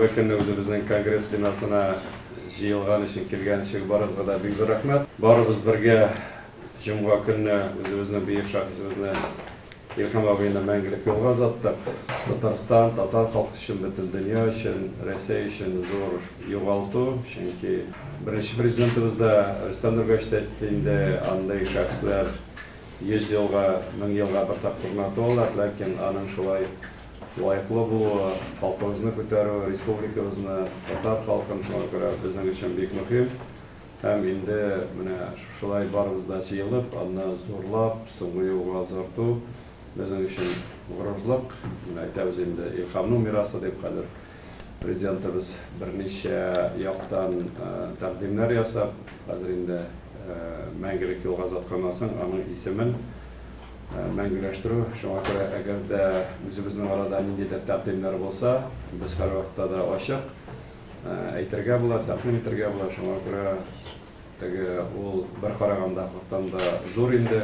Бер көнне үзебезнең конгресс бинасына җыелган өчен, килгән өчен барыгызга да бик зур рәхмәт. Барыбыз бергә җомга көнне үзебезнең бөек шәхесебезне Илһам абыйны мәңгелек юлга озаттык. Татарстан, татар халкы өчен, бөтен дөнья өчен, Рәсәй өчен зур югалту, чөнки беренче президентыбыз да Рөстәм Нургач та әйтте инде, андый шәхесләр 100 елга, 1000 елга бер тапкыр гына туалар, ләкин аның шулай лаеклы булуы, халкыбызны күтәрү, республикабызны, татар халкын, шуңа күрә безнең өчен бик мөһим. Һәм инде менә шушылай барыбыз да җыелып, аны зурлап, соңгы юлга озату безнең өчен горурлык. Менә әйтәбез инде, Илһамның мирасы дип хәзер Президентыбыз берничә яктан тәкъдимнәр ясап, хәзер инде мәңгелек юлга озатканнан соң аның исемен мәңгеләштерү. Шуңа күрә, әгәр дә үзебезнең арада ниндидер тәкъдимнәр булса, без һәрвакытта да ачык. Әйтергә була, тәкъдим итәргә була. Шуңа күрә теге ул бер караганда хактан да зур инде.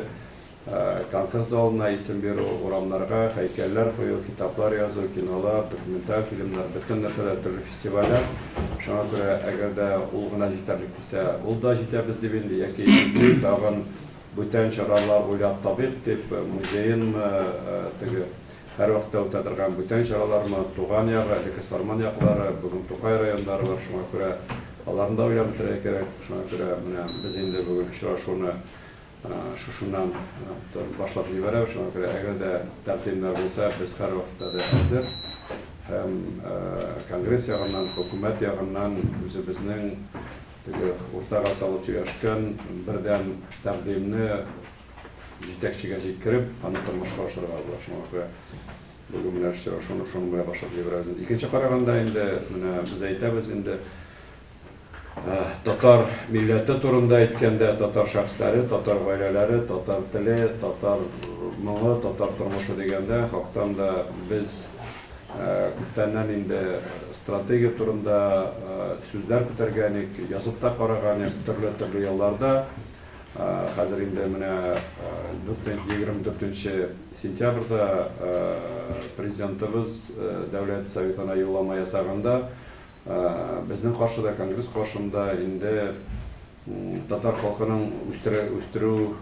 Концерт залына исем бирү, урамнарга һәйкәлләр кую, китаплар язу, кинолар, документаль фильмнар, бөтен нәрсәләр, төрле фестивальләр. Шуңа күрә, әгәр дә ул гына җитәрлек дисә, ул да җитәбез дип инде, яки җитми, тагын бүтән чаралар уйлап табыйк дип, музеенмы, теге һәрвакытта үтә торган бүтән чаралармы, туган ягы, элекке Сарман яклары, бүген Тукай районнары бар, шуңа күрә аларны да уйлап бетерергә кирәк. Шуңа күрә менә без инде бүген очрашуны Шушыннан башлап җибәрәбез, шуңа күрә әгәр дә тәкъдимнәр булса, без һәрвакытта да әзер. Һәм Конгресс ягыннан, хөкүмәт ягыннан үзебезнең теге уртага салып сөйләшкән бердәм тәкъдимне җитәкчегә җиткереп, аны тормышка ашырырга була. Шуңа күрә бүген менә очрашуны шуның белән башлап җибәрәбез. Икенче караганда инде менә без әйтәбез инде, Татар милләте турында әйткәндә, татар шәхесләре, татар гаиләләре, татар теле, татар моңы, татар тормышы дигәндә, хактан да без күптәннән инде стратегия турында сүзләр күтәргән идек, язып та караган идек төрле-төрле елларда. Хәзер инде менә 24 сентябрьдә Президентыбыз Дәүләт Советына юллама ясаганда, Безнең каршыда, конгресс каршында инде татар халкының үстерү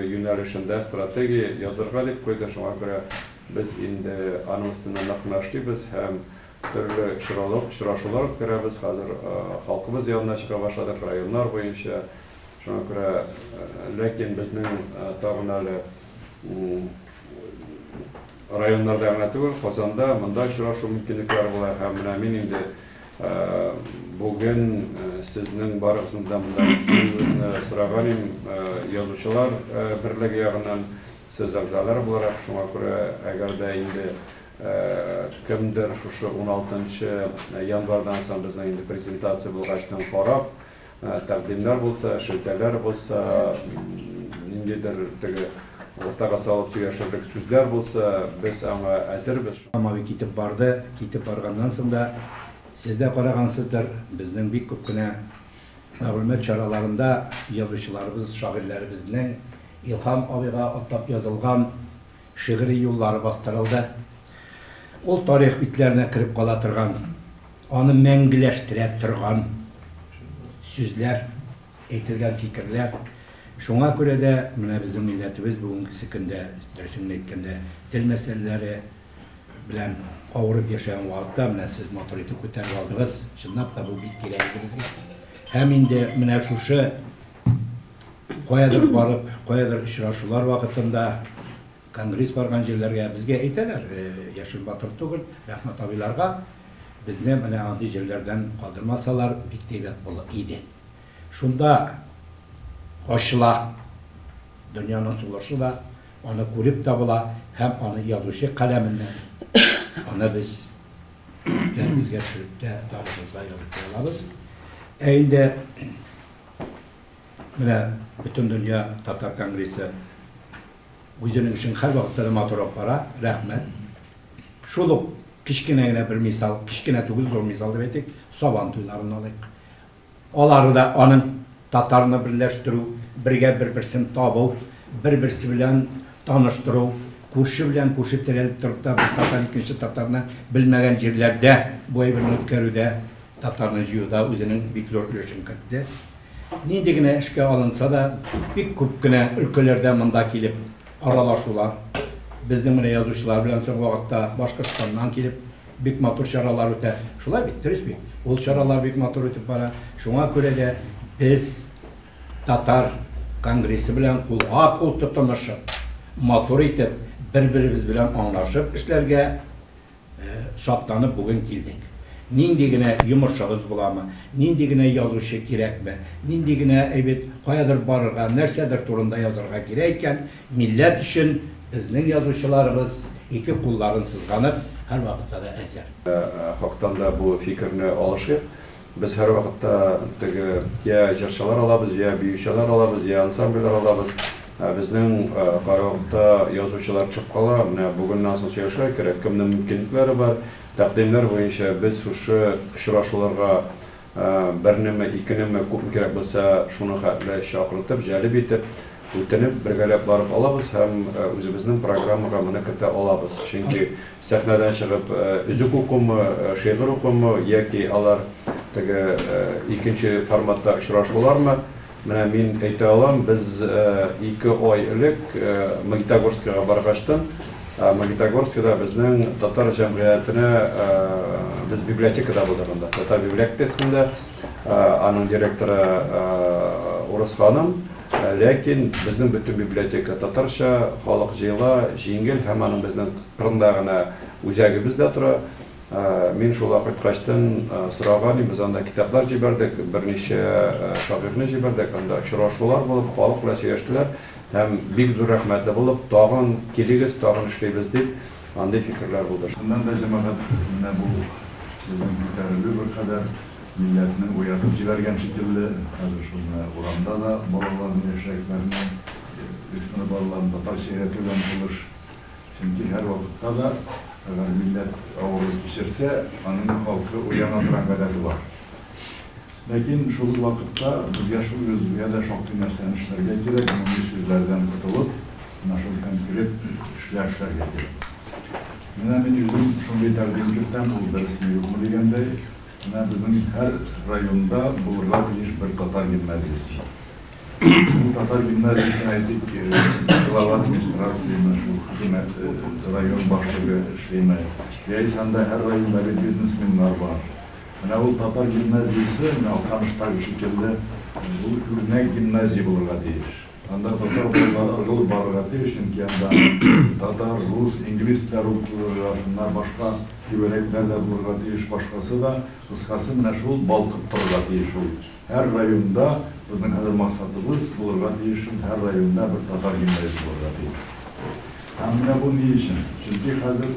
юнәлешендә стратегия язырга дип куйды. Шуңа күрә без инде аның өстендә нык кына эшлибез һәм төрле очрашулар үткәрәбез. Хәзер халкыбыз янына чыга башладык, районнар буенча. Шуңа күрә, ләкин безнең тагын әле Районнарда гына түгел, Казанда, монда очрашу мөмкинлекләре була. Һәм менә мин инде бүген сезнең барыгызны да монда килүегезне сораган идем, Язучылар берлеге ягыннан сез әгъзалар буларак, шуңа күрә әгәр дә инде кемдер шушы уналтынчы январьдан соң безнең инде презентация булгачтан карап, Тәкъдимнәр булса, шелтәләр булса, ниндидер теге уртага салып сөйләшерлек сүзләр булса, без аңа әзербез. Камави китеп барды. Китеп барганнан соң да, сез дә карагансыздыр, безнең бик күп кенә мәгълүмат чараларында язучыларыбыз, шагыйрьләребезнең Илһам абыйга атап язылган шигъри юллары бастырылды. Ул тарих битләренә кереп кала торган, аны мәңгеләштерә торган сүзләр, әйтелгән фикерләр. Шуңа күрә дә менә безнең милләтебез бүгенгесе көндә, дөресен генә әйткәндә, тел мәсьәләләре белән авырып яшәгән вакытта, менә сез матур итеп күтәреп алдыгыз, чынлап та бу бик кирәк иде безгә. Һәм инде менә шушы каядыр барып, каядыр очрашулар вакытында, Конгресс барган җирләргә безгә әйтәләр, Яшел батыр түгел, рәхмәт абыйларга, безне менә андый җирләрдән калдырмасалар, бик тә әйбәт булыр иде. Шунда ачыла дөньяның сулышы да, аны күреп тә була һәм аны язучы каләменнән аны без битләребезгә төшереп тә, тарихыбызга язып куя алабыз. Ә инде менә Бөтендөнья татар конгрессы Үзенең эшен һәрвакытта да матур алып бара, рәхмәт. Шул ук кечкенә генә бер мисал, кечкенә түгел, зур мисал дип әйтик, Сабан туйларын алыйк. Алары да аның татарны берләштерү, бергә бер-берсен табу, бер-берсе белән таныштыру, Күрше белән күрше терәлеп торып та бер татар икенче татарны белмәгән җирләрдә бу әйберне үткәрүдә, татарны җыюда үзенең бик зур өлешен кертте. Нинди генә эшкә алынса да, бик күп кенә өлкәләрдә монда килеп аралашулар, безнең менә язучылар белән соңгы вакытта Башкортстаннан килеп бик матур чаралар үтә. Шулай бит, дөрес бит? Ул чаралар бик матур үтеп бара. Шуңа күрә дә без Татар конгрессы белән кулга-кул тотынышып, матур итеп, бер-беребез белән аңлашып эшләргә шатланып бүген килдек. Нинди генә йомышыгыз буламы, нинди генә язучы кирәкме, нинди генә әйбет, каядыр барырга, нәрсәдер турында язарга кирәк икән, милләт өчен безнең язучыларыбыз ике кулларын сызганып, һәрвакытта да әзер. Хактан да бу фикерне алышыйк. Без һәрвакытта теге я җырчылар алабыз, я биючеләр алабыз, я ансамбльләр алабыз. Ә безнең кайвакытта язучылар төшеп кала. Менә бүгеннән соң сөйләшергә кирәк, кемнең мөмкинлекләре бар. Тәкъдимнәр буенча без шушы очрашуларга бернеме, икенеме, күпме кирәк булса, шуның хәтле чакыртып, җәлеп итеп, үтенеп, бергәләп барып алабыз һәм үзебезнең программага моны кертә алабыз. Чөнки Сәхнәдән чыгып өзек укумы, шигырь укумы яки алар теге икенче форматта очрашулармы? Менә мин әйтә алам, без ике ай элек Магнитогорскига баргачтын, Магнитогорскида безнең татар җәмгыятенә без библиотекада булдык анда, татар библиотекасында, аның директоры урыс ханым. Ләкин безнең бөтен библиотека татарча, халык җыела, җиңел һәм аның безнең кырында гына үзәгебез дә тора. Мин шул кайткачтын сораган идем, без анда китаплар җибәрдек, берничә шагыйрьне җибәрдек, анда очрашулар булып, халык белән сөйләштеләр һәм бик зур рәхмәтле булып, тагын килегез, тагын эшлибез дип, андый фикерләр булды. Чыннан да, җәмәгать, менә бу безнең күтәрелү беркадәр Милләтне уятып җибәргән шикелле, хәзер шул менә урамда да балаларны, яшьрәкләрне, үсмер балаларны татарча өйрәтүгә омтылыш. Чөнки һәрвакытта да, әгәр милләт авырлык кичерсә, аның халкы уяна торган гадәте бар. Ләкин шул ук вакытта безгә шул үзебезгә дә шактый нәрсәне эшләргә кирәк, мондый сүзләрдән котылып, менә шул конкрет эшләр эшләргә кирәк. Менә мин үзем шундый тәкъдим кертәм, ул дөресме, юкмы дигәндәй. Менә безнең һәр районда булырга тиеш бер татар гимназиясе. Бу татар гимназиясен, әйтик, глава администрацияме, шул хөкүмәт, район башлыгы эшлиме, яисә анда һәр районда бит бизнесменнар бар. Менә ул татар гимназиясе, менә Актаныштагы шикелле, ул үрнәк гимназия булырга тиеш. Анда татар балалары ыргылып барырга тиеш, чөнки анда татар, рус, инглиз телләре укытылырга, шуннан башка түгәрәкләр дә булырга тиеш, башкасы да. Кыскасы, менә шул балкып торырга тиеш ул. Һәр районда, безнең хәзер максатыбыз булырга тиеш шул, һәр районда бер татар гимназиясе булырга тиеш. Һәм менә бу ни өчен? Чөнки хәзер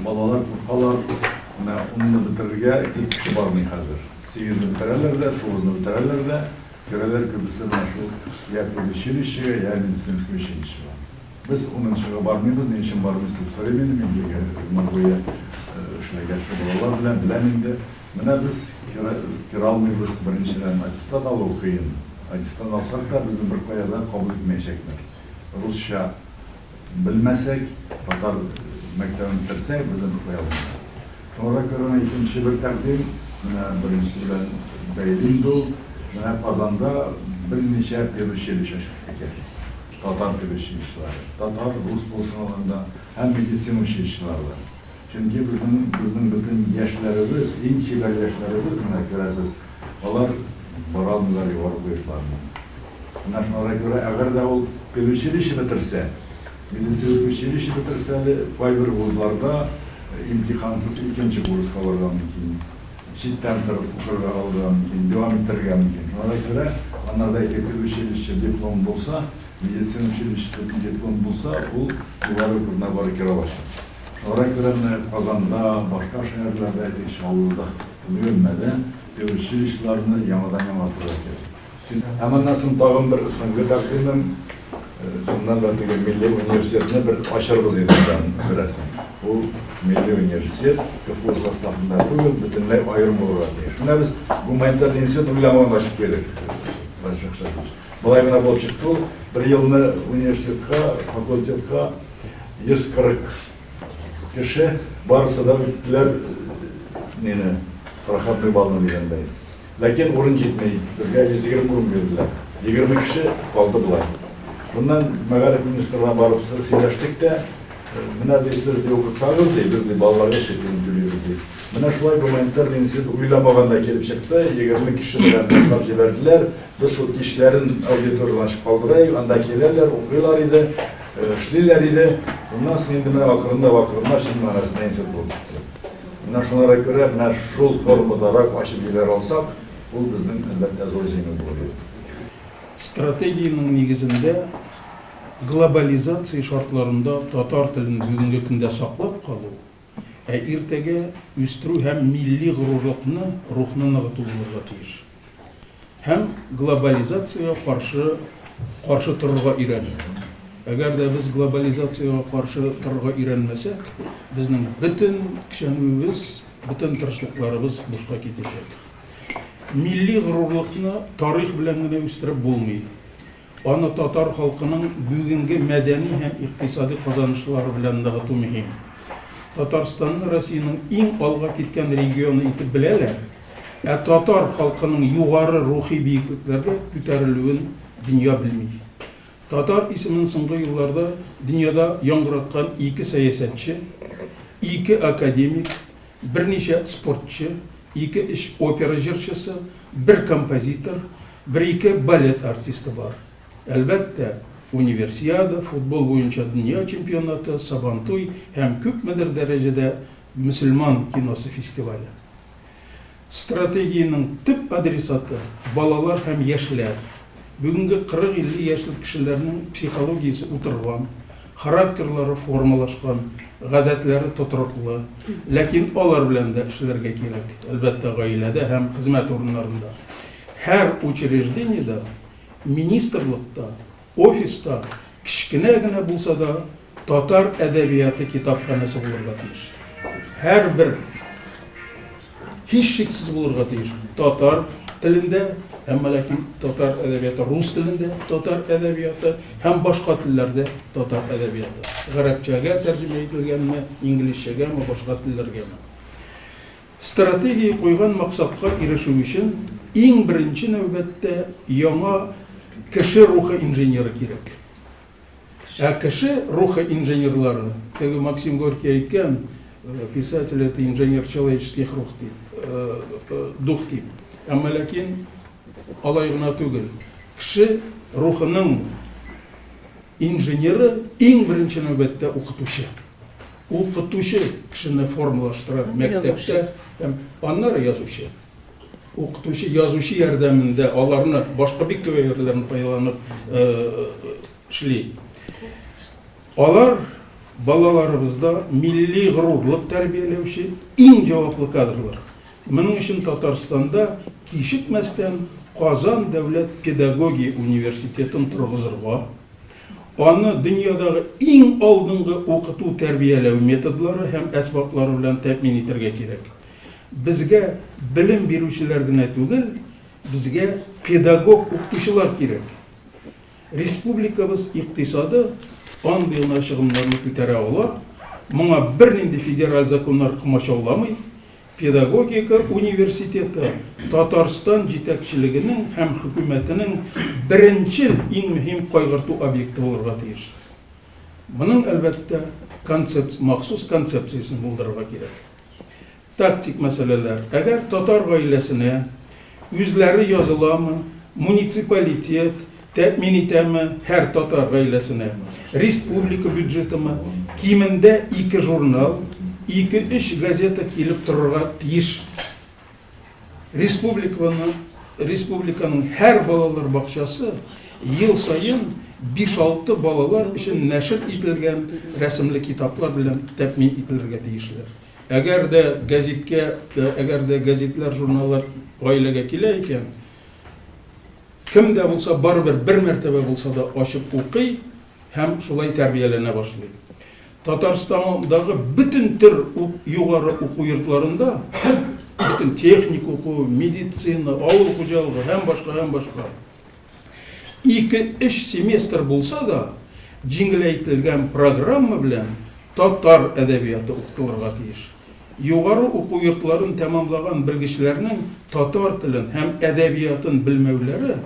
балалар куркалар, менә унны бетерергә күп кеше бармый хәзер. Сигезне бетерәләр дә, тугызны бетерәләр дә, Керәләр күбесе менә шул я педучилищега, я медицинский училищега. Без унынчыга бармыйбыз, ни өчен бармыйсыз дип сорыйм инде, мин бик гомер буе эшләгән шул балалар белән, беләм инде. Менә без керә алмыйбыз, беренчедән, аттестат алу кыен. Аттестат алсак та, безне беркая да кабул итмәячәкләр. Русча белмәсәк, татар мәктәбен бетерсәк, безне беркая алмыйлар. Шуңа күрә менә икенче бер тәкъдим, менә беренчесе белән бәйле инде ул, менә Казанда берничә педучилище ачарга кирәк. Татар педучилищелары. Татар, рус булсын алганда, һәм медицина училищелары да. Чөнки безнең, безнең бөтен яшьләребез, иң чибәр яшьләребез, менә күрәсез, алар бара алмыйлар югары уку йортларына. Менә шуңа күрә, әгәр дә ул педучилище бетерсә, Медицинский училище бетерсә әле, кайбер вузларда имтихансыз икенче курска алырга мөмкин, читтән торып укырга алырга мөмкин, дәвам иттерергә мөмкин. Шуңа да күрә, аннарда ике педучилище диплом булса, медицина училищесы диплом булса, ул югары уку йортына барып керә алачак. Шуңа да күрә менә Казанда, башка шәһәрләрдә, әйтик, Чаллыда, Бөгелмәдә педучилищеларны яңадан яңартырга кирәк. Һәм аннан соң тагын бер соңгы тәкъдимем, чыннан да теге милли университетны бер ачырбыз инде аннан, күрәсең. Ул милли университет КФУ составында түгел, бөтенләй аерым булырга тиеш. Менә без гуманитар институт уйламаган ачып куйдык. Болай гына булып чыкты ул. Бер елны университетка, факультетка 140 кеше, барысы да үттеләр мине, проходной баллны дигәндәй. Ләкин урын җитми, безгә 120 урын бирделәр. 20 кеше калды болай. Шуннан мәгариф министрына барып сөйләштек тә, менә ди, сез ди укытсагыз ди, без ди балаларга стипендия түлибез ди. Менә шулай гуманитар институт уйламаганда килеп чыкты, 20 кеше белән башлап җибәрделәр. Без шул кичләрен аудиторияне ачып калдыра идек, анда киләләр, укыйлар иде, эшлиләр иде. Шуннан соң инде менә акрынлап-акрынлап чын мәгънәсендә институт булып чыкты. Менә шуңа күрә менә шул формадарак ачып җибәрә алсак, ул безнең, әлбәттә, зур җиңү булыр иде. Стратегиянең нигезендә глобализация шартларында татар телен бүгенге көндә саклап калу, ә иртәгә үстерү һәм милли горурлыкны, рухны ныгыту булырга тиеш. Һәм глобализациягә каршы каршы торырга өйрәнү. Әгәр дә без глобализациягә каршы торырга өйрәнмәсәк, безнең бөтен көчәнүебез, бөтен тырышлыкларыбыз бушка китәчәк. Милли горурлыкны тарих белән генә үстереп булмый. Аны татар халкының бүгенге мәдәни һәм икътисади казанышлары белән ныгыту мөһим. Татарстанны Россиянең иң алга киткән регионы итеп беләләр, ә татар халкының югары рухи биеклекләргә күтәрелүен дөнья белми. Татар исемен соңгы елларда дөньяда яңгыраткан ике сәясәтче, ике академик, берничә спортчы, ике-өч опера җырчысы, бер композитор, бер-ике балет артисты бар. Әлбәттә, Универсиада, футбол буенча дөнья чемпионаты, Сабантуй һәм күпмедер дәрәҗәдә мөселман киносы фестивале. Стратегиянең төп адресаты, балалар һәм яшьләр. Бүгенге 40-50 яшьлек кешеләрнең психологиясе утырган, характерлары формалашкан, гадәтләре тотрыклы. Ләкин алар белән дә эшләргә кирәк, әлбәттә, гаиләдә һәм хезмәт урыннарында. Һәр учреждениедә, министрлыкта, офиста кечкенә генә булса да татар әдәбияты китапханәсе булырга тиеш. Һәрбер һичшиксез булырга тиеш. Татар телендә, әмма ләкин татар әдәбияты рус телендә, татар әдәбияты һәм башка телләрдә татар әдәбияты. Гарәпчәгә тәрҗемә ителгәнме, инглизчәгәме, башка телләргәме. Стратегия куйган максатка ирешү өчен иң беренче нәүбәттә яңа кеше рухы инженеры кирәк. Ә кеше рухы инженерлары, теге Максим Горький әйткән, писатель это инженер человеческих рух дип, дух дип. Әмма ләкин алай гына түгел. Кеше рухының инженеры иң беренче нәүбәттә укытучы. Укытучы кешене формалаштыра мәктәптә һәм аннары язучы. Укытучы язучы ярдәмендә аларны башка бик күп әйберләрне файдаланып эшли. Алар балаларыбызда милли горурлык тәрбияләүче иң җаваплы кадрлар. Моның өчен Татарстанда кичекмәстән Казан дәүләт педагогия университетын торгызырга, аны дөньядагы иң алдынгы укыту-тәрбияләү методлары һәм әсбаплары белән тәэмин итәргә кирәк. Безгә белем бирүчеләр генә түгел, безгә педагог-укытучылар кирәк. Республикабыз икътисады андый гына чыгымнарны күтәрә ала, моңа бернинди федераль законнар комачауламый. Педагогика университеты Татарстан җитәкчелегенең һәм хөкүмәтенең беренчел иң мөһим кайгырту объекты булырга тиеш. Моның, әлбәттә, концепт, махсус концепциясен булдырырга кирәк. Тактик мәсьәләләр. Әгәр татар гаиләсенә үзләре языламы, муниципалитет тәэмин итәме һәр татар гаиләсенә, республика бюджетымы, кимендә ике журнал, ике-өч газета килеп торырга тиеш. Республиканы, республиканың һәр балалар бакчасы ел саен биш-алты балалар өчен нәшер ителгән рәсемле китаплар белән тәэмин ителергә тиешләр. Әгәр дә гәзиткә, әгәр дә гәзитләр, журналлар гаиләгә килә икән, кем дә булса барыбер бер мәртәбә булса да ачып укый һәм шулай тәрбияләнә башлый. Татарстандагы бөтен төр югары уку йортларында, бөтен техник уку, медицина, авыл хуҗалыгы һәм башка, һәм башка, ике-өч семестр булса да, җиңеләйтелгән программа белән татар әдәбияты укытылырга тиеш. Югары уку йортларын тәмамлаган белгечләрнең татар телен һәм әдәбиятын белмәүләре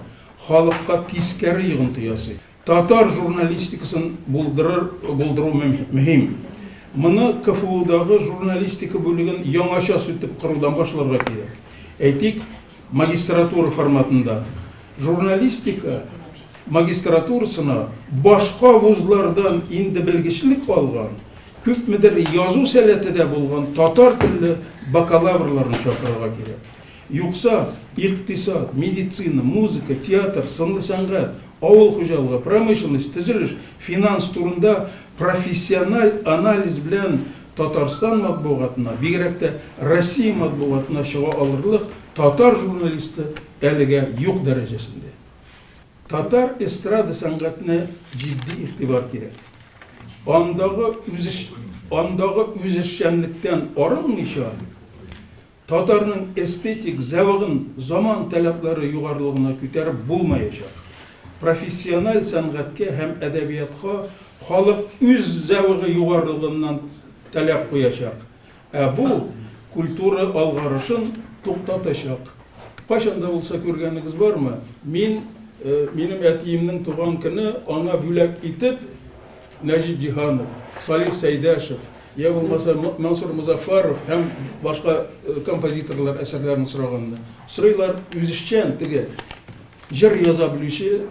халыкка тискәре йогынты ясый. Татар журналистикасын булдырыр булдыру мөһим. Моны КФУдагы журналистика бүлеген яңача сүтеп корудан башларга кирәк. Әйтик, магистратура форматында. Журналистика магистратурасына башка вузлардан инде белгечлек алган, күпмедер язу сәләте дә булган татар телле бакалаврларны чакырырга кирәк. Юкса, икътисад, медицина, музыка, театр, сынлы сәнгать, авыл хуҗалыгы, промышленность, төзелеш, финанс турында профессиональ анализ белән Татарстан матбугатына, бигрәк тә Россия матбугатына чыга алырлык татар журналисты әлегә юк дәрәҗәсендә. Татар эстрада сәнгатенә җитди игътибар кирәк. Андагы үзеш, андагы үзешчәнлектән арынмыйча, Татарның эстетик зәвыгын заман таләпләре югарылыгына күтәреп булмаячак. Профессиональ сәнгатькә һәм әдәбиятка халык үз зәвыгы югарылыгыннан таләп куячак. Ә бу культура алгарышын туктатачак. Кайчан да булса күргәнегез бармы, мин, минем әтиемнең туган көне, аңа бүләк итеп Нәҗип Җиһанов, Салих Сәйдәшев, я булмаса Мансур Мозаффаров һәм башка композиторлар әсәрләрен сораганда. Сорыйлар үзешчән теге җыр яза белүче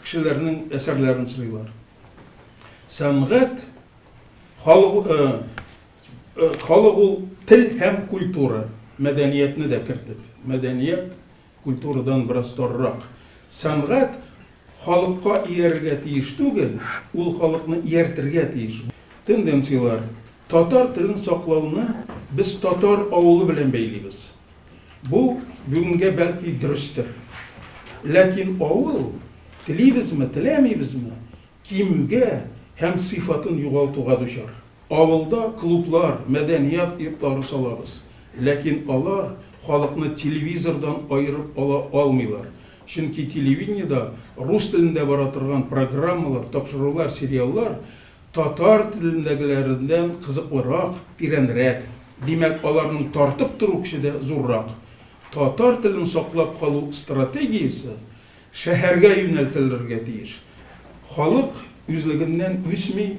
кешеләрнең әсәрләрен сорыйлар. Сәнгать халык халык ул тел һәм культура, мәдәниятне дә кертеп. Мәдәният культурадан бераз таррак. Сәнгать халыкка иярергә тиеш түгел, ул халыкны ияртергә тиеш. Тенденцияләр. Татар телен саклауны без татар авылы белән бәйлибез. Бу бүгенгә бәлки дөрестер. Ләкин авыл, телибезме, теләмибезме, кимүгә һәм сыйфатын югалтуга дучар. Авылда клублар, мәдәният йортлары салабыз, ләкин алар халыкны телевизордан аерып ала алмыйлар, чөнки телевидениедә рус телендә бара торган программалар, тапшырулар, сериаллар татар телендәгеләреннән кызыклырак, тирәнрәк, димәк, аларның тартып тору көче дә зуррак. Татар телен саклап калу стратегиясе шәһәргә юнәлтелергә тиеш. Халык үзлегеннән үсми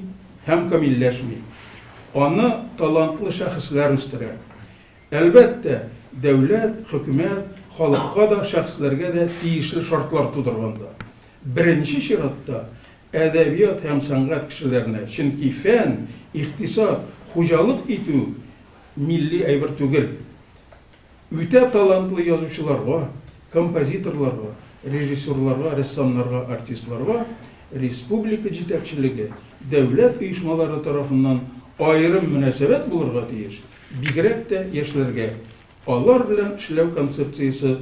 һәм камилләшми. Аны талантлы шәхесләр үстерә. Әлбәттә, дәүләт, хөкүмәт халыкка да, шәхесләргә дә тиешле шартлар тудырганда. Беренче чиратта, әдәбият һәм сәнгать кешеләренә, чөнки фән, икътисад, хуҗалык итү милли әйбер түгел. Үтә талантлы язучыларга, композиторларга, режиссерларга, рәссамнарга, артистларга республика җитәкчелеге, дәүләт оешмалары тарафыннан аерым мөнәсәбәт булырга тиеш, бигрәк тә яшьләргә. Алар белән эшләү концепциясе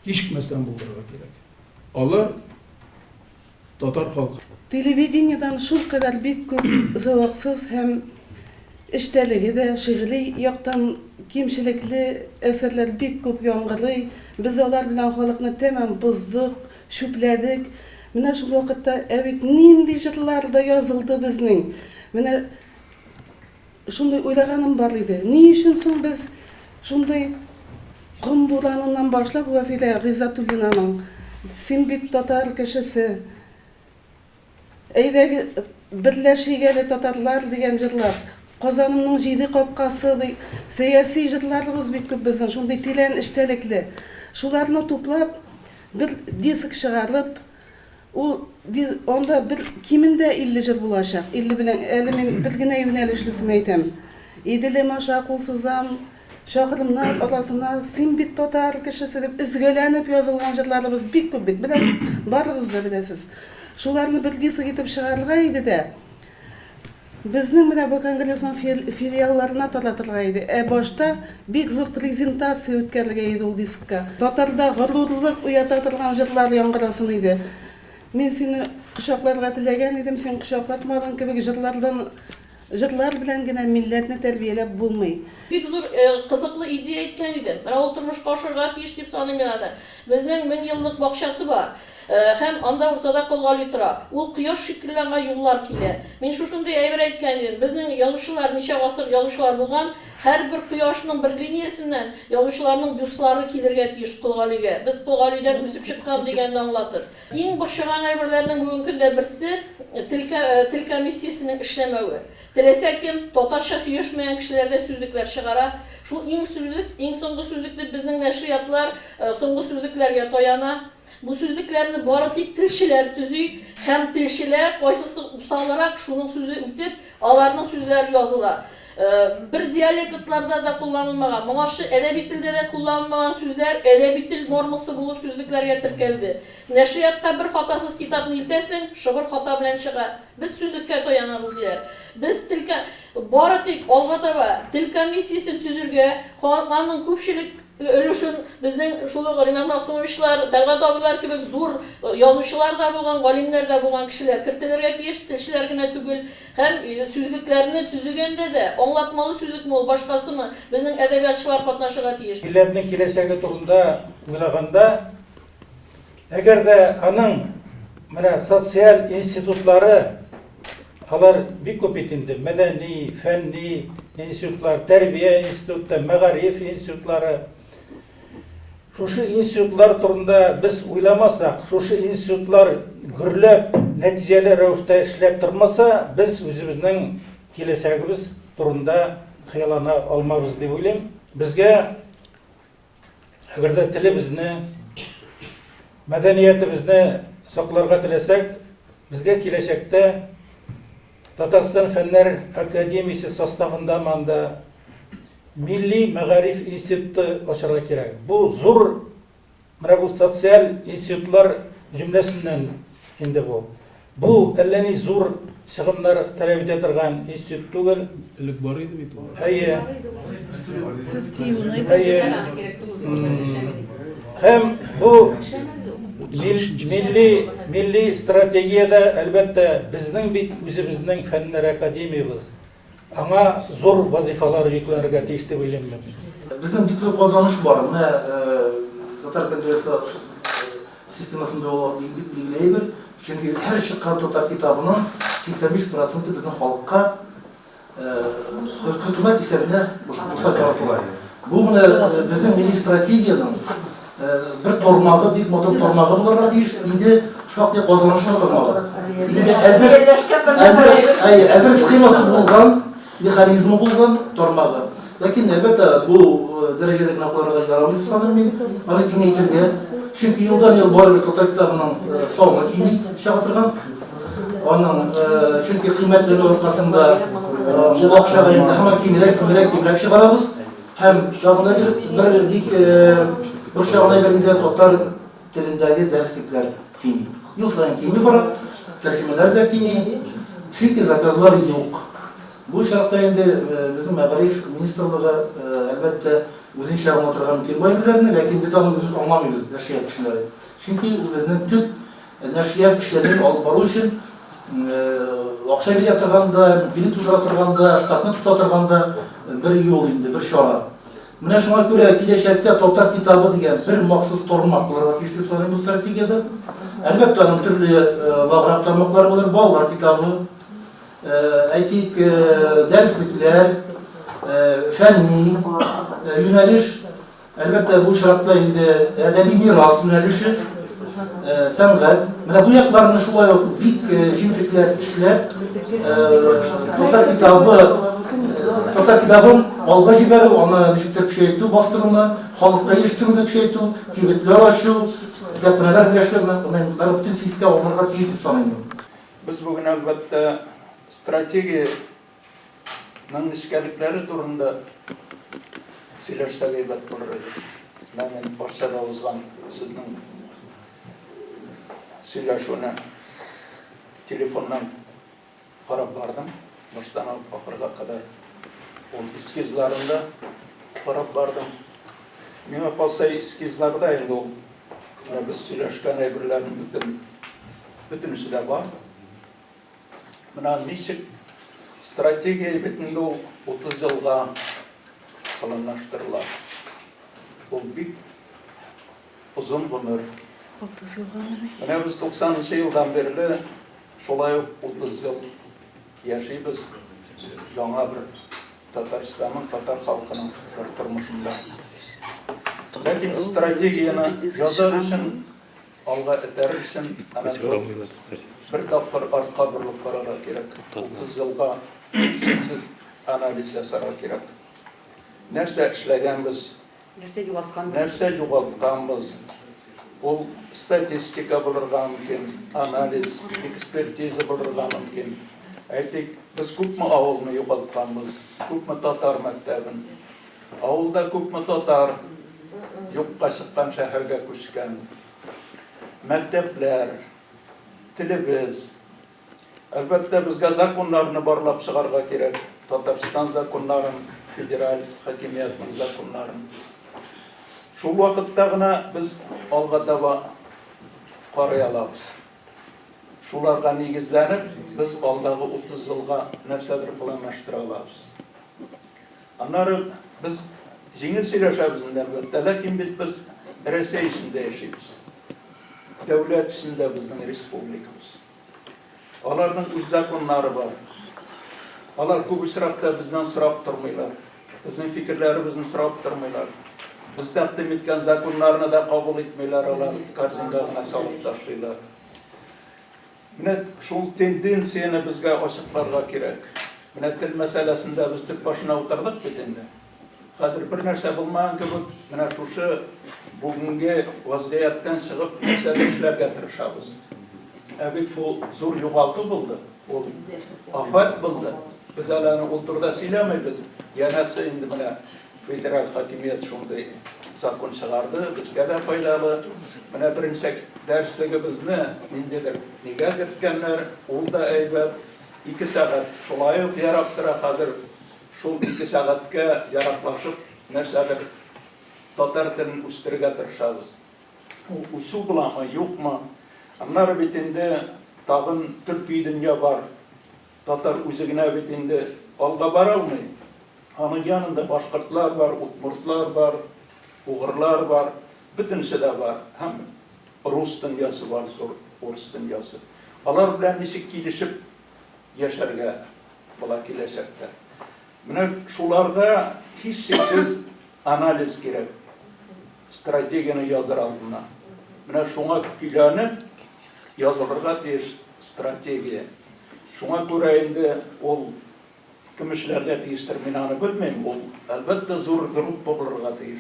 кичекмәстән булдырырга кирәк. Алар татар халкы. Телевидениедән шулкадәр бик күп зәвыксыз һәм эчтәлеге дә, шигъри яктан кимчелекле әсәрләр бик күп яңгырый. Без алар белән халыкны тәмам боздык, чүпләдек. Менә шул вакытта, ә бит нинди җырлар да язылды безнең. Менә шундый уйлаганым бар иде. Ни өчен соң без шундый ком бураныннан башлап Вәфилә Гыйззәтуллинаның Син бит татар кешесе, әйдәгез, берләшик әле, татарлар дигән җырлар, Казанымның җиде капкасы ди, сәяси җырларыбыз бик күп безнең, шундый тирән эчтәлекле. Шуларны туплап, бер диск чыгарып, Ул анда бер кимендә 50 җыр булачак. 50 белән әле мин бер генә юнәлешлесен әйтәм. Иделем аша кул сузам, чакрымнар арасына, син бит татар кешесе дип өзгәләнеп язылган җырларыбыз бик күп бит. Беләсез, барыгыз да беләсез. Шуларны бер диск итеп чыгарырга иде дә, Безнең менә бу конгрессның филиалларына таратырга иде. Ә башта бик зур презентация үткәрергә иде ул дискка. Татарда горурлык уята торган җырлар яңгырасын иде. Мин сине кочакларга теләгән идем, син кочаклатмадың кебек җырлардан җырлар белән генә милләтне тәрбияләп булмый. Бик зур кызыклы идея әйткән иде. Менә ул тормышка ашырга тиеш дип саныйм мин аны. Безнең меңьеллык бакчасы бар. Һәм анда уртада Кол Гали тора. Ул кояш шикелле аңа юллар килә. Мин шушындый әйбер әйткән идем. Безнең язучылар, ничә гасыр язучылар булган, һәрбер кояшның бер линиясеннән язучыларның бюстлары килергә тиеш Кол Галигә. Без Кол Галидән үсеп чыккан дигәнне аңлатыр. Иң борчыган әйберләрнең бүгенге көндә берсе, тел тел комиссиясенең эшләмәве. Теләсә кем, татарча сөйләшмәгән кешеләр дә сүзлекләр чыгара. Шул иң сүзлек, иң соңгы сүзлек дип безнең нәшриятлар соңгы сүзлекләргә таяна. Бу сүзлекләрне бары тик телчеләр төзи һәм телчеләр, кайсысы усалрак, шуның сүзе үтеп, аларның сүзләре языла. Бер диалектларда да кулланылмаган, моңарчы әдәби телдә дә кулланылмаган сүзләр әдәби тел нормасы булып сүзлекләргә теркәлде. Нәшриятка бер хатасыз китапны илтәсең, шыбыр хата белән чыга. Без сүзлеккә таянабыз, диләр. Без тел бары тик алга таба тел комиссиясен төзергә, аның күпчелек өлешен безнең шул ук Ринат Мәгъсумовичлар, Тәлгать абыйлар кебек зур язучылар да булган, галимнәр дә булган кешеләр кертелергә тиеш, телчеләр генә түгел. Һәм сүзлекләрне төзегәндә дә, аңлатмалы сүзлекме ул, башкасымы, безнең әдәбиятчылар катнашырга тиеш. Милләтнең киләчәге турында уйлаганда, әгәр дә аның менә социаль институтлары, алар бик күп бит инде, мәдәни, фәнни институтлар, тәрбия институты, мәгариф институтлары. Шушы институтлар турында без уйламасак, шушы институтлар гөрләп, нәтиҗәле рәвештә эшләп тормаса, без үзебезнең киләчәгебез турында хыяллана алмабыз дип уйлыйм. Безгә Әгәр дә телебезне, мәдәниятебезне сакларга теләсәк, безгә киләчәктә Татарстан Фәннәр академиясе составында монда Милли мәгариф институты ачарга кирәк. Бу зур менә бу социаль институтлар җөмләсеннән инде бу. Бу әллә ни зур чыгымнар таләп итә торган институт түгел. Элек бар иде бит ул. Әйе. Сез ТИЮны Әйе. Һәм бу милли милли стратегиядә, әлбәттә, безнең бит үзебезнең фәннәр академиябез. Аңа зур вазифалар йөкләнергә тиеш дип уйлыйм мин. Безнең бик зур казаныш бар. Менә татар конгрессы системасында ул бик билгеле әйбер. Чөнки һәр чыккан татар китабының 85 проценты безнең халыкка хөкүмәт исәбенә бушлай таратыла. Бу менә безнең милли стратегиянең бер тармагы, бик матур тармагы булырга тиеш. Инде шактый казанышлы тармагы. Инде әзер, әзер, әй, әзер схемасы булган, механизмы булган тармагы. Ләкин, әлбәттә, бу дәрәҗәдә генә калырга ярамый дип саныйм мин. Аны киңәйтергә. Чөнки елдан-ел барыбер татар китабының саны кими чыга торган. Аның, чөнки кыйммәтләнү аркасында ул акчага инде һаман кимрәк, кимрәк, кимрәк чыгарабыз. Һәм тагын да бер, бер бик борчыган әйбер инде татар телендәге дәреслекләр кими. Ел саен кими бара, тәрҗемәләр дә кими, чөнки заказлар юк. Бу очракта инде безнең мәгариф министрлыгы, әлбәттә, үзенчә аңлатырга мөмкин бу әйберләрне, ләкин без аны үзебез аңламыйбыз, нәшрият кешеләре. Чөнки ул безнең төп Нәшрият эшләрен алып бару өчен акча бирә торган да, мөмкинлек тудыра торган да, штатны тота торган да бер юл инде, бер чара. Менә шуңа күрә киләчәктә татар китабы дигән бер махсус тармак булырга тиеш дип саныйм бу стратегиядә. Әлбәттә, аның төрле ваграк тармаклары булыр, балалар китабы, әйтик, дәреслекләр, фәнни юнәлеш. Әлбәттә, бу очракта инде әдәби мирас юнәлеше, сәнгать. Менә бу якларны шулай ук бик җентекләп эшләп, татар китабы, татар китабын алга җибәрү, аны ничектер көчәйтү, бастыруны, халыкка ирештерүне көчәйтү, кибетләр ачу, китапханәләр белән эшләү, менә болар бөтенесе искә алынырга тиеш дип саныйм мин. Без бүген, әлбәттә, стратегия Ның нечкәлекләре турында сөйләшсәк әйбәт булыр иде. Менә мин Арчада узган сезнең сөйләшүне телефоннан карап бардым. Баштан алып ахырга кадәр ул эскизларын да карап бардым. Миңа калса, эскизларда инде ул менә без сөйләшкән әйберләрнең бөтен бөтенесе дә бар. Менә ничек стратегия бит инде ул 30 елга планлаштырыла. Ул бик озын гомер. 30 елгамыни? Менә без 90 нчы елдан бирле шулай ук 30 ел яшибез яңа бер Татарстанның, татар халкының бер тормышында. Ләкин стратегияне язар өчен, алга этәрер өчен әнә шул бер тапкыр артка борылып карарга кирәк. 30 елга һичшиксез анализ ясарга кирәк. Нәрсә эшләгәнбез, Нәрсә югалтканбыз? Нәрсә югалтканбыз? Ул статистика булырга мөмкин, анализ, экспертиза булырга мөмкин. Әйтик, без күпме авылны югалтканбыз, күпме татар мәктәбен. Авылда күпме татар юкка чыккан, шәһәргә күчкән. Мәктәпләр, телебез. Әлбәттә, безгә законнарны барлап чыгарга кирәк, Татарстан законнарын, федераль хакимиятнең законнарын. Шул вакытта гына без алга таба карый алабыз. Шуларга нигезләнеп, без алдагы 30 елга нәрсәдер планлаштыра алабыз. Аннары без җиңел сөйләшәбез инде, әлбәттә, ләкин бит без Рәсәй эчендә яшибез. Дәүләт эчендә безнең республикабыз. Аларның үз законнары бар. Алар күп очракта бездән сорап тормыйлар. Безнең фикерләребезне сорап тормыйлар. Без тәкъдим иткән законнарны да кабул итмиләр, алар корзинга гына салып ташлыйлар. Менә шул тенденцияне безгә ачыкларга кирәк. Менә тел мәсьәләсендә без төп башына утырдык бит инде. Хәзер бер нәрсә булмаган кебек, менә шушы бүгенге вазгыятьтән чыгып нәрсәдер эшләргә тырышабыз. Ә бит бу зур югалту булды, ул афәт булды. Без әле аны ул турыда сөйләмибез. Янәсе инде менә федераль хакимият шундый закон чыгарды, безгә дә файдалы. Менә беренче дәреслегебезне ниндидер нигә керткәннәр, ул да әйбәт. Ике сәгать шулай ук ярап тора хәзер. Шул ике сәгатькә яраклашып, нәрсәдер татар телен үстерергә тырышабыз. Ул үсү буламы, юкмы? Аннары бит инде тагын төрки дөнья бар. Татар үзе генә бит инде алга бара алмый. Аның янында башкортлар бар, удмуртлар бар, угырлар бар, бөтенесе дә бар. Һәм рус дөньясы бар, зур урыс дөньясы. Алар белән ничек килешеп яшәргә була киләчәктә. Менә шуларга һичшиксез анализ кирәк, стратегияне языр алдыннан. Менә шуңа көйләнеп язылырга тиеш стратегия. Шуңа күрә инде ул кем эшләргә тиештер, мин аны белмим. Ул, әлбәттә, зур группа булырга тиеш.